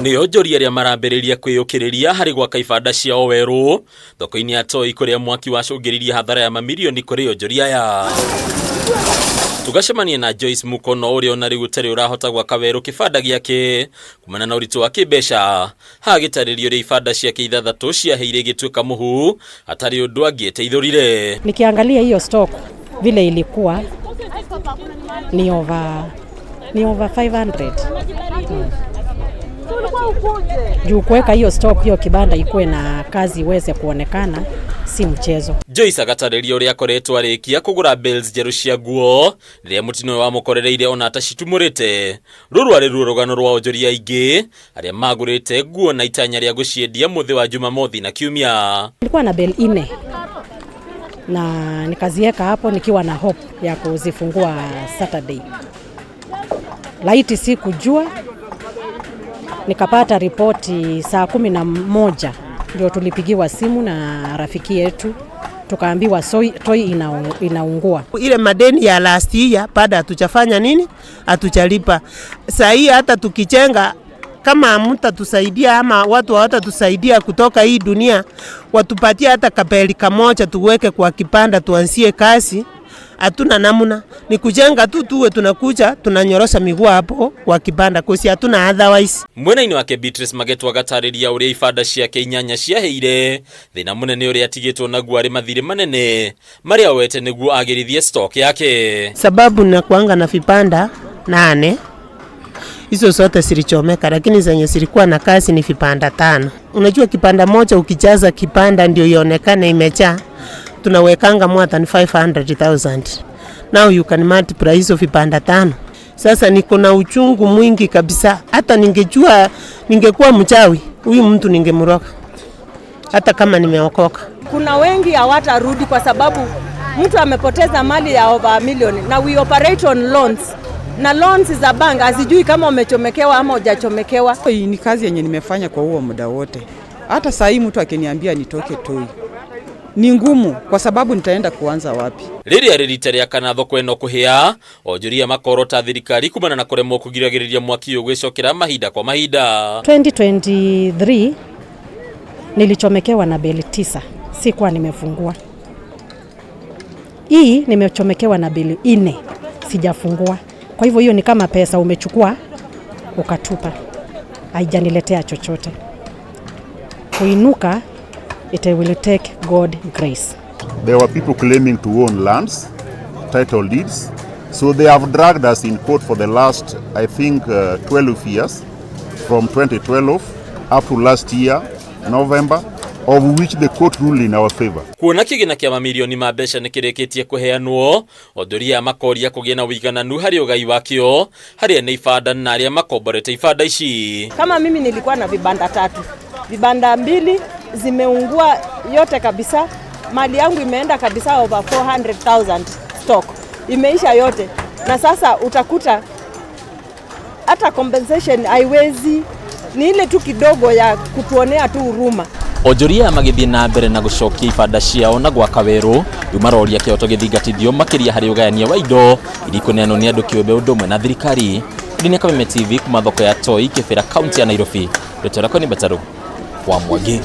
Nĩ onjoria arĩa marambĩrĩria kwĩyũkĩrĩria harĩ gwaka ibanda ciao werũ thoko-inĩ ya Toi, kũrĩa mwaki wacũngĩrĩirie hathara ya mamirioni kũrĩ onjoria aya. Tũgacemania na Joyce Mukono, ũrĩa ona rĩu ũtarĩ ũrahota gwaka werũ kĩbanda gĩake kumana na ũritũ wa kĩmbeca. Haha gĩtarĩrio ũrĩa ibanda ciake ithathatũ ciaheire igĩtuĩka mũhu hatarĩ ũndũ angĩeteithũrire. Nikiangalia hiyo stock vile ilikuwa ni over 500 Juu kuweka hiyo stock, hiyo kibanda ikuwe na kazi iweze kuonekana, si mchezo. Joyce agatarĩria ũrĩa akoretwo arĩkia kũgũra bales njerũ cia nguo rĩrĩa mũtino ũyũ wamũkorereire ona atacitumũrĩte. Rũrũ arĩ ruo rũgano rwa onjoria aingĩ arĩa magũrĩte nguo na itanya rĩa gũciendia mũthĩ wa Jumamothi na Kiumia. Nilikuwa na bale 4 na nikaziweka hapo nikiwa na hope ya kuzifungua Saturday. Laiti sikujua, nikapata ripoti saa 11 ndio tulipigiwa simu na rafiki yetu, tukaambiwa Toi inaungua. Ile madeni ya last year bado hatujafanya nini, hatujalipa. Saa hii hata tukichenga, kama hamtatusaidia ama watu hawatatusaidia kutoka hii dunia, watupatie hata kabeli kamoja tuweke kwa kibanda tuanzie kazi, hatuna namna, ni kujenga tu, tuwe tunakuja tunanyorosha miguu hapo kwa kibanda, kosi hatuna otherwise. Mwena-inĩ wake, Beatrice Magetwa agatarĩria ũrĩa ibanda ciake inyanya ciaheire. Thĩna mũnene ũrĩa atigĩtwo naguo arĩ mathirĩ manene marĩa oete nĩguo agĩrithie stock yake. Sababu nakuanga na vibanda nane, hizo zote zilichomeka, lakini zenye zilikuwa na kazi ni vibanda tano. Unajua kibanda moja, ukijaza kibanda ndio ionekane imejaa, tunawekanga more than 500,000. Now you can multiply hizo vibanda tano. Sasa niko na uchungu mwingi kabisa. Hata ningejua ningekuwa mchawi, huyu mtu ningemroga, hata kama nimeokoka. Kuna wengi hawatarudi kwa sababu mtu amepoteza mali ya over a million, na we operate on loans, na loans za bank hazijui kama umechomekewa ama hujachomekewa. Hii ni kazi yenye nimefanya kwa huo muda wote. Hata saa hii mtu akiniambia nitoke Toi ni ngumu, kwa sababu nitaenda kuanza wapi? Rĩrĩa rĩ rita rĩa kana thoko ĩno kũhĩa, onjoria makorota thirikari kumana na kũremwo kũgiragĩrĩria mwaki ũyũ gwĩcokera mahinda kwa mahinda. 2023 nilichomekewa na bale 9, sikuwa nimefungua. Hii nimechomekewa na bale 4, sijafungua. Kwa hivyo hiyo ni kama pesa umechukua ukatupa, haijaniletea chochote. Kuinuka, it will take God grace. There were people claiming to own lands, title deeds. So they have dragged us in court for the last, I think, 12 years, from 2012 up to last year, November, of which the court ruled in our favor. Kuona kĩgĩna kĩa mamirioni ma mbeca nĩ kĩrĩkĩtie kũheanwo, onjoria makoria kũgĩe na ũigananu harĩ ũgai wakĩo harĩ ene ibanda na arĩa makomborete ibanda ici. Kama mimi nilikuwa na vibanda tatu, vibanda mbili zimeungua yote kabisa. Mali yangu imeenda kabisa, over 400,000 stock imeisha yote, na sasa utakuta hata compensation haiwezi, ni ile tu kidogo ya kutuonea tu huruma. Onjoria magĩthiĩ na mbere na gũcokia ibanda ciao na gwaka werũ, rĩu maroria kĩhoto gĩthingatithio makĩria harĩ ũgayania wa indo iria ikũneanwo nĩ andũ kĩũmbe ũndũ ũmwe na thirikari. Ndini Kameme TV kuma thoko ya Toi, Kibera, kaunti ya Nairobi. Rĩtwa rĩakwa nĩ Mbetaru wa Mwangi.